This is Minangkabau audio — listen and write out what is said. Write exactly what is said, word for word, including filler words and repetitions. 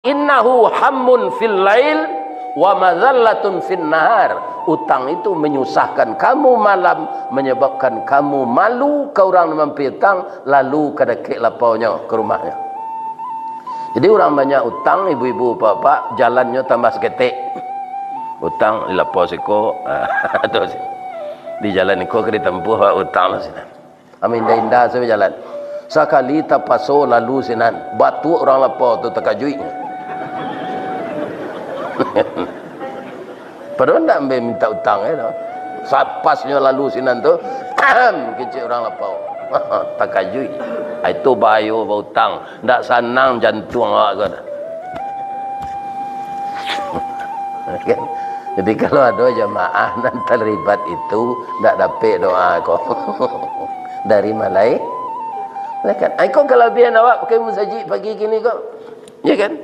Innahu hammun fil lail wa mazallatun fin nahar. Utang itu menyusahkan kamu malam, menyebabkan kamu malu ka urang nan mampiutang, lalu ka dakek lapaunyo, ka rumahnyo. Jadi, urang banyak utang, ibu-ibu, bapak-bapak, jalannyo tambah saketek. Utang di lapau siko, tu, di jalan iko ka ditampuah, utang lah sinan. Amin inda-inda sajo bajalan. Sakali tapaso lalu sinan, batuak urang lapau tu, takajuik. Padahal ndak ambe minta utang, yo, doh. Sapasnyo lalu sinan tu, kecek urang lapau. Takajuik. Ah, itu bahayo bautang. Ndak sanang jantuang awak ko. Kan? Jadi, kalau ado jamaah nan talibat itu, ndak dapek doa ko. Dari malai-, malaikat. Ai, ko kalabiahan awak pakai musajik pagi kini ko. Ya kan?